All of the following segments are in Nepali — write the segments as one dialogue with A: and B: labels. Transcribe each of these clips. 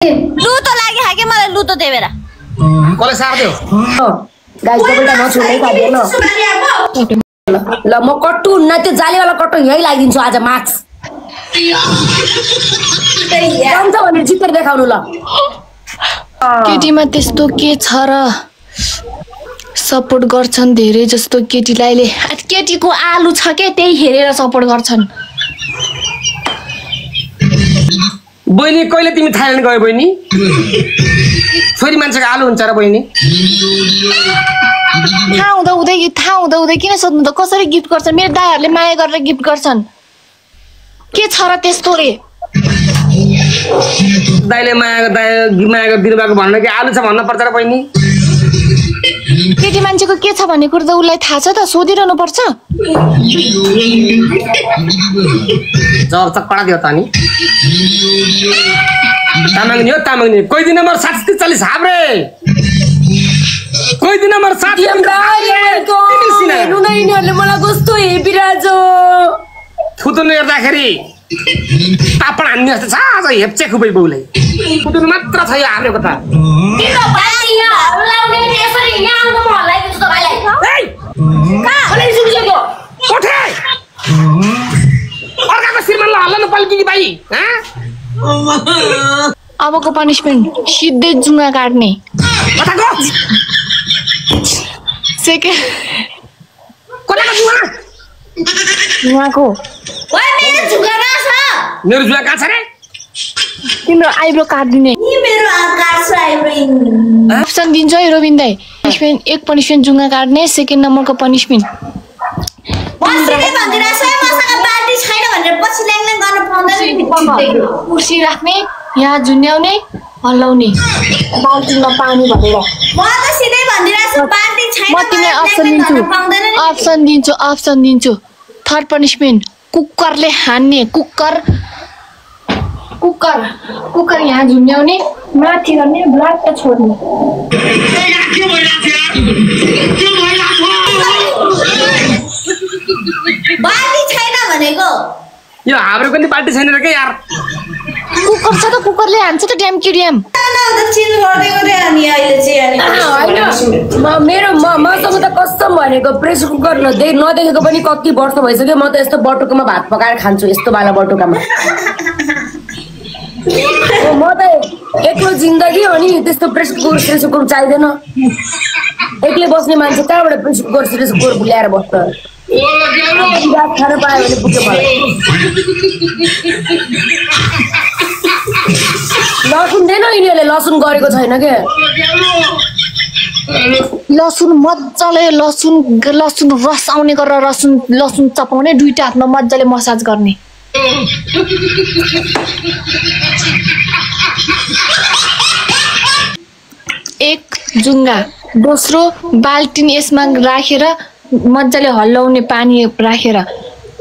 A: लुतो लाग्यो हाके मलाई लुतो दे बेरा
B: कसले सार्दियो
C: गाइस तपाईँलाई नछोड्दै खादिएन ल म कट्टु न त्यो जालीवाला कट्टु यही लागिदिन्छु आज मार्क्स कम छ भने जितेर देखाउनु ल
D: केटीमा त्यस्तो के छ र सपोर्ट गर्छन् धेरै जस्तो केटीलाई केटीको आलु छ के त्यही हेरेर सपोर्ट गर्छन्
B: बहिनी कहिले तिमी थाइल्यान्ड गयो बहिनी छोरी मान्छेको आलु हुन्छ र बहिनी
D: थाहा हुँदा हुँदै किन सोध्नु त कसरी गिफ्ट गर्छन् मेरो दाइहरूले माया गरेर गिफ्ट गर्छन् के छ र त्यस्तो रे
B: दाइले माया गरिदिनु भएको भन्न कि आलु छ भन्न पर्छ र बहिनी
D: केटी मान्छेको के छ भन्ने कुरो त उसलाई थाहा छ त सोधिरहनु पर्छ
B: जब तक कडा दियो त नि तामाङ कोही दिन नम्बर 740 हाब्रे कोही दिन नम्बर 7
C: यिनीहरूले मलाई कस्तो हेपिराजो
B: थुतुन हेर्दाखेरि तापड हान्ने जस्तो छ आज हेप्चे खुबै बउलाई थुतुन मात्र छ यो हाब्रेको त अर्काको शिरमा हल्ला नपल्की कि भाइ
D: अबको पनिशमेन्ट सिधै जुङ्गा काट्ने उहाँको
B: मेरो जुवा कहाँ छ रे
D: तिम्रो आइब्रो काट्दिने अप्सन दिन्छ है रोबिन दाइ पनिशमेन्ट एक पनिशमेन्ट जुङ्गा काट्ने सेकेन्ड नम्बरको पनिशमेन्ट कुर्सी राख्ने यहाँ झुन्याउने हल्लाउने बाल्टिनमा पानी भरेर म तिमीलाई अप्सन दिन्छु थर्ड पनिशमेन्ट कुकरले हान्ने कुकर यहाँ झुन्याउने माथि गर्ने ब्लड छोड्ने
B: यो हाम्रो पनि बाल्टी छैन र के यार
D: कुकर छ त कुकरले हान्छ त ड्याम कि ड्याम
C: मसँग त कस्तो भनेको प्रेसर कुकर नदेखेको पनि कति वर्ष भइसक्यो म त यस्तो बटुकोमा भात पकाएर खान्छु यस्तो वाला बटुकामा म त एक्लो जिन्दगी हो नि त्यस्तो प्रेसर कुकर चाहिँदैन एक्लै बस्ने मान्छे कहाँबाट प्रेसर कुकर ल्याएर बस्छ खाना पायो भने पुग्यो मलाई लसुन दिएन यिनीहरूले लसुन गरेको छैन के
D: लसुन मजाले लसुन रस आउने गरेर लसुन चपाउने दुईटा हातमा मजाले मसाज गर्ने एक जुङ्गा दोस्रो बाल्टिन यसमा राखेर मजाले हल्लाउने पानी राखेर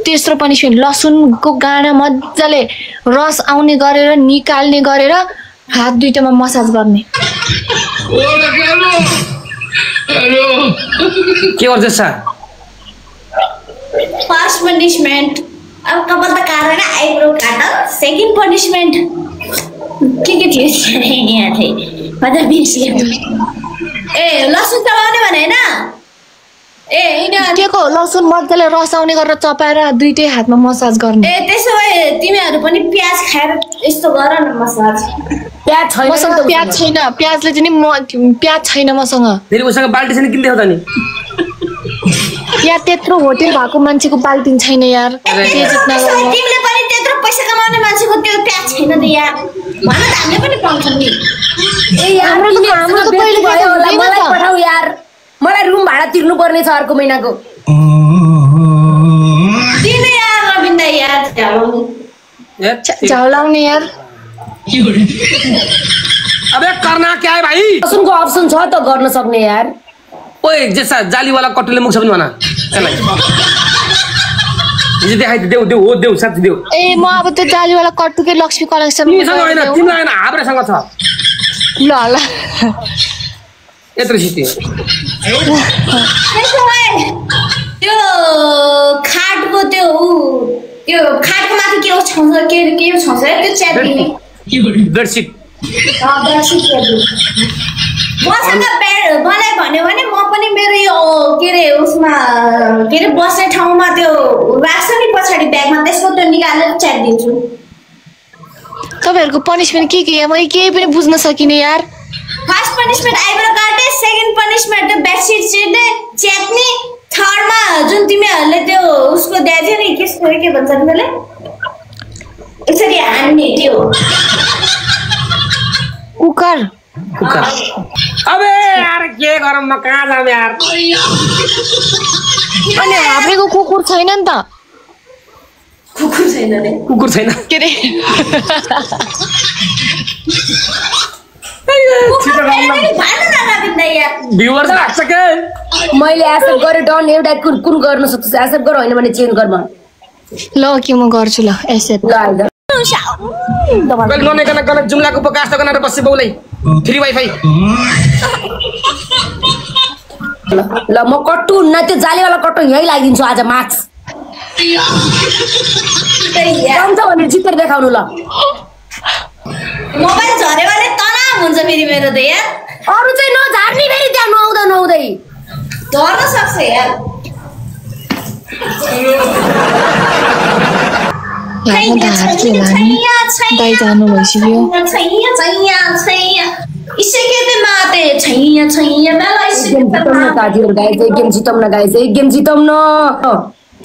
D: तेस्रो पनिशमेन्ट लसुनको गाडा मजाले रस आउने गरेर निकाल्ने गरेर हात दुईटामा मसाज गर्ने
B: के गर्दैछ
A: फर्स्ट पनिशमेन्ट अब कपाल त काटेर आइब्रो काट सेकेन्ड पनिशमेन्ट के थियो यहाँ थिए मजा बिर्सियो ए लसुन चलाउने भने हैन
D: के को लसुन मजाले रस आउने गरेर चपाएर दुईटै हातमा मसाज गर्ने
A: ए त्यसो भए तिमीहरू पनि प्याज खाएर यस्तो गर न मसाज
C: प्याज छैन
D: मसँग प्याज छैन प्याजले चाहिँ प्याज छैन मसँग
B: फेरि उसँग बाल्टी छैन किन देखाउ त नि
D: यार त्यत्रो होटेल भएको मान्छेको बाल्टिन छैन यार
A: तिमीले पनि त्यत्रो पैसा कमाउने मान्छेको त्यो प्याज छैन त यार भन त हामीले पनि पाउँछौँ नि
C: ए हाम्रो त पहिले भयो होला मलाई पठाऊ यार मलाई रुम भाडा तिर्नु पर्ने छ अर्को महिनाको
A: दिने यार रबिन दाइ यार
D: झौलाउने यार
B: अबे करना क्या है भाइ
C: लसुनको अप्सन छ त गर्न सक्ने यार
B: ओए जेसा जालीवाला कटुले मुख छ पनि भन चलाई ये देखाइ देऊ साथी देऊ
D: ए म अब त्यो जालीवाला कट्टुकै लक्ष्मी कलेक्सन
B: तिमीसँग हैन तिमीलाई हैन हाब्रेसँग छ
D: ल
B: यत्रो सिटी
A: त्यो खाटको त्यो खाटको माथि के छ त्यो च्याट दिने
B: बेडसिट
A: मसँग मलाई भन्यो भने म पनि मेरो यो के अरे उसमा के अरे बस्ने ठाउँमा त्यो राख्छ नि पछाडि ब्यागमा त्यसको त्यो निकालेर च्याट दिन्छु।
D: तपाईहरुको पनिशमेन्ट के हो? मैले केही पनि बुझ्न सकिने यार।
A: फर्स्ट पनिशमेन्ट आइब्रो काटे, सेकेन्ड पनिशमेन्ट बेडसिट चिर्ने च्याट्ने, थर्डमा जुन तिमीहरूले त्यो उसको दिएको थियो नि के भन्छ तिमीले यसरी हान्ने त्यो
D: कुकर।
B: अबे यार के गरौँ म कहाँ जाऊँ यार।
D: अनि हाब्रेको कुकुर छैन नि त।
A: कुकुर छैन रे।
B: कुकुर छैन
D: के रे?
B: भ्युअर्स लाग्छ के?
C: मैले एक्सेप्ट गरे डन एउटा कुन गर्न सक्छु एक्सेप्ट गर होइन भने चेन्ज गर्न।
D: ल के म गर्छु ल एक्सेप्ट।
B: वेल नने कन जुम्लाको पकास त गनाएर बस्सी बौलै फ्री वाइफाई।
C: ल म कट्टु न त्यो जालीवाला कट्टु यही लगाइदिन्छु आज मार्क्स। हुन्छ भने जितेर देखाउनु ल।
A: मोबाइल झर्यो भने तनाव हुन्छ फेरि मेरो त यार।
C: अरु चाहिँ नझार्ने फेरि त्यहाँ नुहाउँदै
A: झर्न सक्छ यार।
D: दाइ जानु भइसक्यो।
C: गेम जितौँ न गाइस एक गेम जितौँ न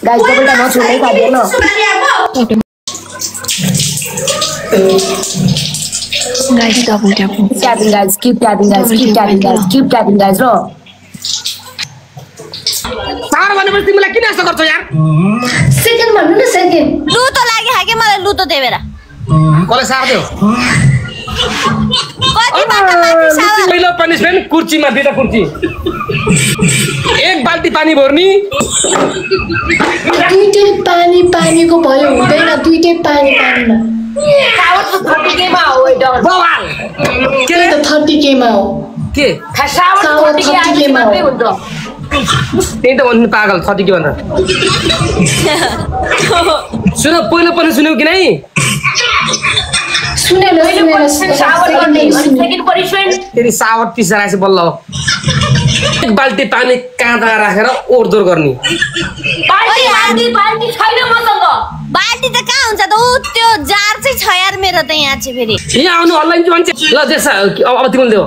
C: गाइस तपाईँलाई नछोड्दै खाँदैन।
D: Guys double tap
C: tapping guys keep tapping guys र
B: सार भनेपछि तिमीलाई किन यस्तो गर्छौ यार?
C: सेकेन्ड भन्नु न सेकेन्ड।
A: लुतो लाग्यो हाके मलाई लुतो दे बेरा।
B: कसले सार दियो?
A: कति बाटा माथि सावा।
B: पहिलो पनिशमेन्ट कुर्चीमा दुईटा कुर्ची। एक बाल्टी पानी भर्नी।
D: दुईटै पानीको भयो हुँदैन दुईटै पानीमा।
C: सावर त 30 के मा हो एडर।
B: बवाल। के रे?
D: 30 के मा हो।
B: के?
C: सावर 30 के आइले मात्रै हुन्छ।
B: त्यही त भन्नु पागल 30 के भनेर। सुन पहिलो पनि सुन्यौ कि नै?
D: सुनेन
C: सावर गर्ने सेकेन्ड पनिशमेन्ट
B: फेरि सावर पिसराएछ बल्ल हो। एक बाल्टी पानी काँदा राखेर ओरदोर गर्ने।
C: बाल्टी छैन मसँग।
A: बाल्टी त कहाँ हुन्छ त? उ त्यो जार चाहिँ छ यार मेरो त यहाँ चाहिँ फेरि।
B: यहाँ आउनु अनलाइन चाहिँ भन्छ। ल जेस अब तिमीले देऊ।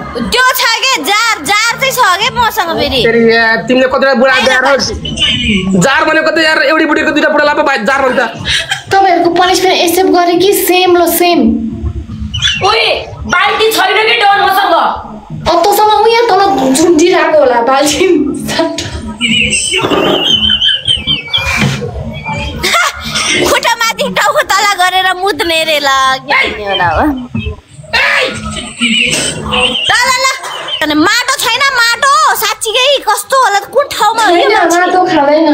A: त्यो छ के जार चाहिँ छ के मसँग फेरि।
B: फेरि तिमीले कतिवटा बुढा जार भनेको त यार एउटी बुढीको दुईटा बुढा लापा जार भन्छ।
D: तपाईहरुको पनिशमेन्ट एक्सेप्ट गरे कि सेम ल सेम?
C: ओए बाल्टी छैन के डन मसँग।
D: अतसम्म उ यहाँ तल झुन्डिरहेको होला बाल्टी।
A: खुट्टा माथि टाउको तल गरेर मुद्ने रे ल के भन्ने होला अब। ल अनि माटो छैन माटो साच्चीकै कस्तो होला कुन ठाउँमा हो यो मान्छे?
D: माटो खादैन।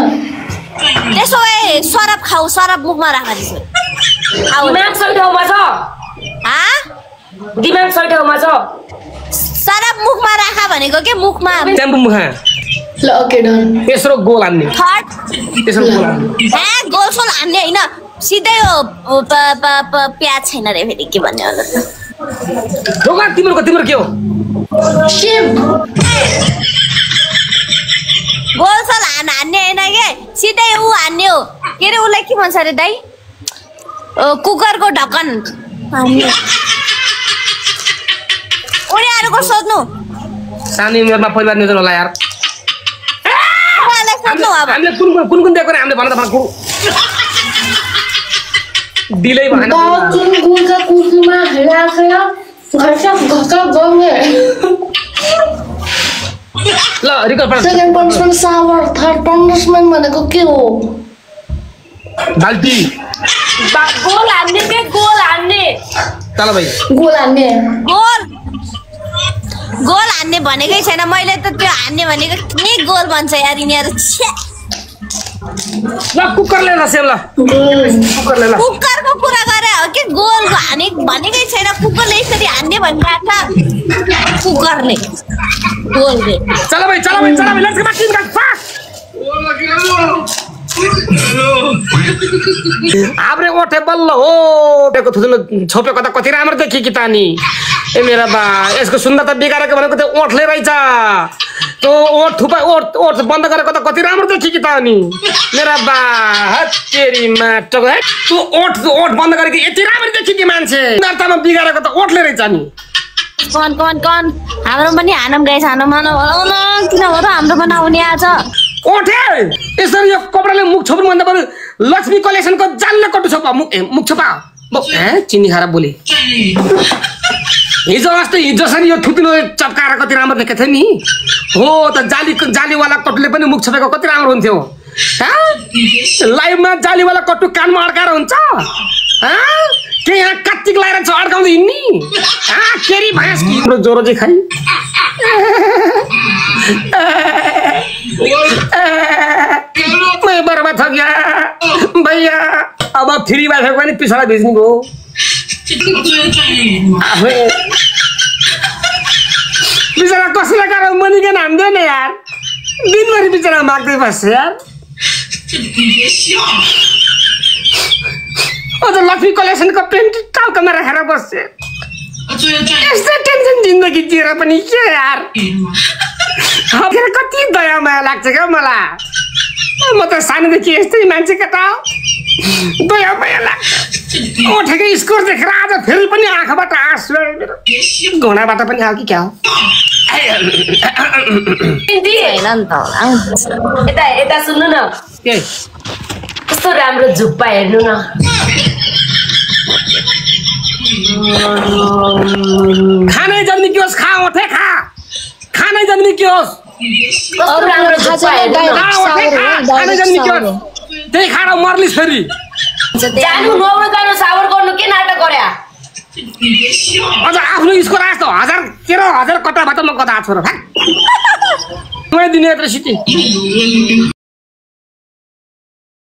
A: त्यसो भए सरप खाऊ सरप मुखमा राख दिसो।
C: दिमाग सही ठाउँमा छ। दिमाग सही ठाउँमा छ।
A: सरप मुखमा राख भनेको के मुखमा।
B: च्याम्पु मुखा।
D: ल ओके डन।
B: तेस्रो गोल हान्ने।
A: थर्ड
B: तेस्रो गोल हान्ने।
A: गोलसोल हान्ने होइन सिधै हो प्याज छैन रे फेरि के भन्ने होला त।
B: ढोका तिम्रो के हो?
D: सेम।
A: गोलसोल हान्ने होइन के सिधै ऊ हान्ने हो। के अरे उसलाई के भन्छ अरे दाइ? कुकरको ढक्कन हान्ने। उनीहरूको सोध्नु।
B: सानो उमेरमा परिवार नियोजन होला यार।
A: उनीहरूलाई सोध्नु अब।
B: हामीले कुन दिएको रे हामीले भन्न त भन्नु। दिलै भएन।
D: बाथरुम गुलका कुकुरमा राखेर घरका गङ्गे।
B: ल रिकल पढ।
D: सेकेन्ड पनिशमेन्ट सावर, थर्ड पनिशमेन्ट भनेको के हो?
B: बाल्टी।
C: गोल हान्ने के गोल हान्ने।
B: चल भाइ।
D: गोल हान्ने।
A: गोल हान्ने भनेकै छैन मैले त त्यो हान्ने भनेको के गोल भन्छ यार यिनीहरू।
B: ल कुकरले ल सेम ल। कुकरले ल।
A: कुकरको कुरा गरे हो कि गोल हाने भनेकै छैन। कुकरले यसरी हान्ने भनिरहेको छ। कुकरले गोलले।
B: चल भाइ let's go back in guys fast. आब्रे ओठे बल्ल हो टेको थुथुलो छोपेको त कति राम्रो देखि कि तानी ए मेरा बा यसको सुन्दरता बिगारेको भनेको त्यो ओठले रहेछ त्यो ओठ थुपा ओठ बन्द गरेको त कति राम्रो देखि कि तानी मेरा बा हत्तेरी माटको है त्यो ओठ बन्द गरेको यति राम्रो देखि कि मान्छे सुन्दरतामा बिगारेको त ओठले रहेछ नि
A: कन हाम्रो पनि हानम गाइस हानम न किन हो र हाम्रो पनि आउने आज
B: ओठे यसरी यो कपडाले मुख छोप्नु भन्दा बरु लक्ष्मी कलेक्सनको जालले कटु छोपा मुख छोपा चिनी खाएर बोले हिजो जसरी यो थुत्रो चप्काएर कति राम्रो देखेको थियो नि हो त जालीवाला कटुले पनि मुख छोपेको कति राम्रो हुन्थ्यो लाइभमा जालीवाला कटु कानमा अड्काएर हुन्छ के यहाँ कात्तिक लगाएर छ अड्काउँदै हिँड्ने केरी भएस कि ज्वरो चाहिँ खाइ बर्बाद छ क्या भैया अब फ्री वाइफाई पनि पिछाडा भिज्नु भयो बिचरा कसैलाई कारण मनिकन हान्दैन यार दिनभरि बिचरा माग्दै बस्छ यार अझ लक्ष्मी कलेक्सनको पेन्ट टाउकोमा राखेर बस्छ यस्तो टेन्सन जिन्दगी जिएर पनि के यार कति दया माया लाग्छ क्या मलाई म त सानोदेखि यस्तै मान्छे केटा दया माया लाग्छ ओठेको स्कोर देखेर आज फेरि पनि आँखाबाट आँसु घुँडाबाट पनि आयो कि क्या हो
C: यता सुन्नु न
B: के
C: कस्तो राम्रो झुप्पा हेर्नु न
B: खानै जन्मी के होस् खा ओठे खा खानै जन्मी के होस्
C: कस्तो राम्रो झुप्पा हेर्नु न
B: खानै जन्मी के होस् त्यही खाएर मर्लिस फेरि
C: जानु नुहाउन जानु सावर गर्नु के नाटक गर्या
B: अझ आफ्नो स्कोर आएछ त 1000 कटा भए त म कता छोरा दिने यत्र सिटी